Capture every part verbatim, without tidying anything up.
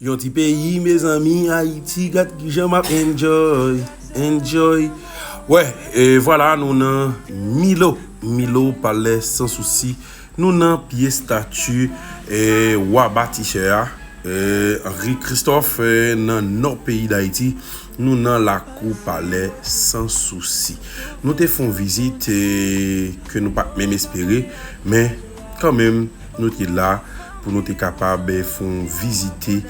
Yon ti peyi, mezanmi, Ayiti, gad kijan m ap enjoy, enjoy. Wè, e vwala, nou nan Milo, Milo, Palè San Sousi. Nou nan pye estati, e, wa batistè a, e, Henri Christophe, e, nan nò peyi Dayiti. Nou nan lakou Palè San Sousi. Nou te fè yon vizit, e, ke nou pa t menm espere, men kanmenm, nou te la pou nou te kapab, e, fè yon vizite,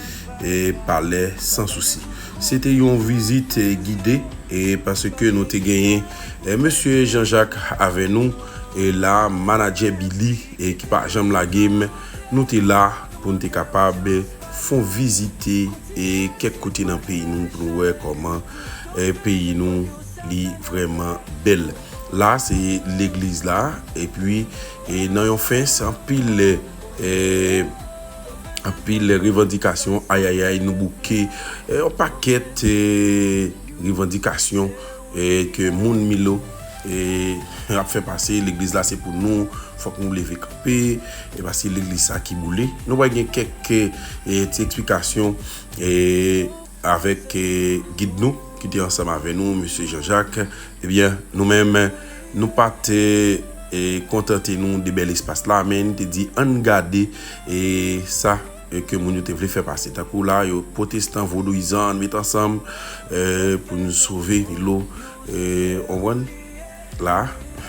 e, Palè San Sousi. Se te yon vizit, e, gide, e, paske nou te genyen, e, mesye Jean Jacques avè nou, e, la, manadjè Billy, e, ki pa janm lage m, nou te la pou nou te kapab, e, fè yon vizite, e, kèk kote nan peyi nou, pou nou wè kòman, e, peyi nou li vrèman bèl. La, se legliz la, epi, e, nan yon fens, anpil, e, anpil revandikasyon, ayayay, nou bouke, e, yon pakèt, e, revandikasyon, e, ke moun Milo, e, ap fè pase, legliz la se pou nou, fòk nou leve kanpe, e, paske legliz sa ki boule. Nou pral gen kèk, e, ti eksplikasyon, e, avèk, e, gid nou ki te ansanm avè nou, mesye Jean Jacques. Ebyen, nou menm, nou pa te, e, kontante nou de bèl espas la, men nou te di, ann gade, e, sa, e, ke moun yo te vle fè pase. Tankou la, yo pwotestan, vodouyizan, ann met ansanm, e, pou nou sove Milo, e, w konprann? La,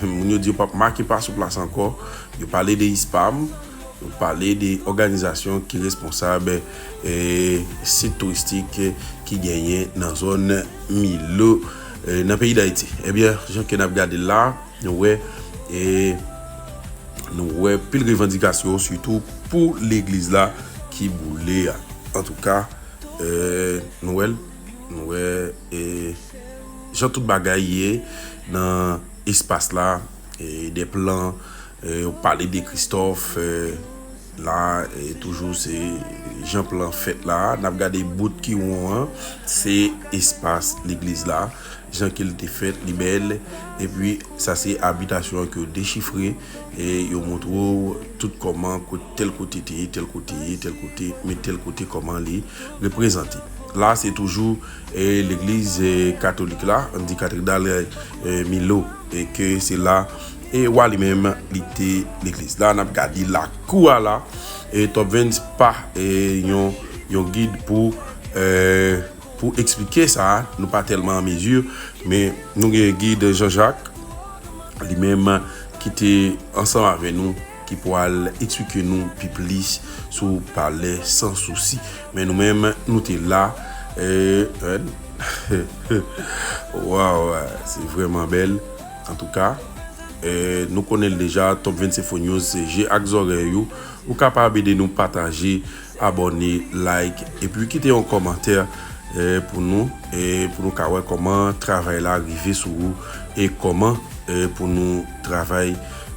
moun yo di yo p ap make pa sou plas ankò. Yo pale de ispam, yo pale de òganizasyon ki responsab, e, sit touristik ki genyen nan zòn Milo, e, nan peyi Dayiti. Ebyen, jan ke n ap gade l la, nou wè, e, nou wè pil revandikasyon, sitou pou legliz la ki boule a. Antouka, e, nou wè l, nou wè, e, jan tout bagay ye nan espas la, e, de plan, e, yo pale de Christophe, e, la, e, toujou se jan plan fèt la. N ap gade bout ki won an, se espas legliz la, jan ke l te fèt, li bèl, epi sa se abitasyon an ke yo dechifre, e yo montre w tout kòman kot tèl kote te ye, tèl kote ye, tèl kote, men tèl kote kòman li reprezante. La, se toujou, e, legliz, e, katolik la, ann di katedral, e, Milo, e ke se la, e, wa li menm, li te legliz la. N ap gade lakou a la, e, Top Vens pa, e, yon, yon gid pou, e, pou eksplike sa, nou pa tèlman an mezi, men nou gen gid Jean Jacques, li menm ki te ansanm avè nou, ki pral eksplike nou pi plis sou Palè San Sousi. Men nou menm, nou te la, e, e, waw, se vrèman bèl. Antouka, e, nou konnen l deja, Top Vens Info News, se je ak zòrèy ou. Ou kapab ede nou pataje, abòne, like, epi kite yon kòmantè, e, pou nou, e, pou nou ka wè kòman travay la rive sou ou, e kòman, e, pou nou travay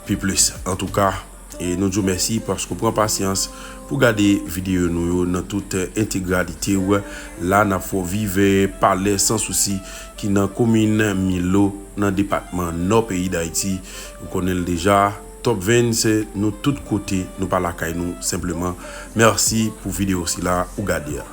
pi plis. Antouka, e, nou di w mèsi paske w pran pasyans pou gade videyo nou yo nan tout, e, entegralite w. La, n ap fè w viv, e, Palè San Sousi ki nan komin Milo, nan depatman Nò peyi Dayiti. Ou konnen l deja, Top Vens, nou tout kote, nou pa lakay nou, senpleman. Mèsi pou videyo sila ou gade a.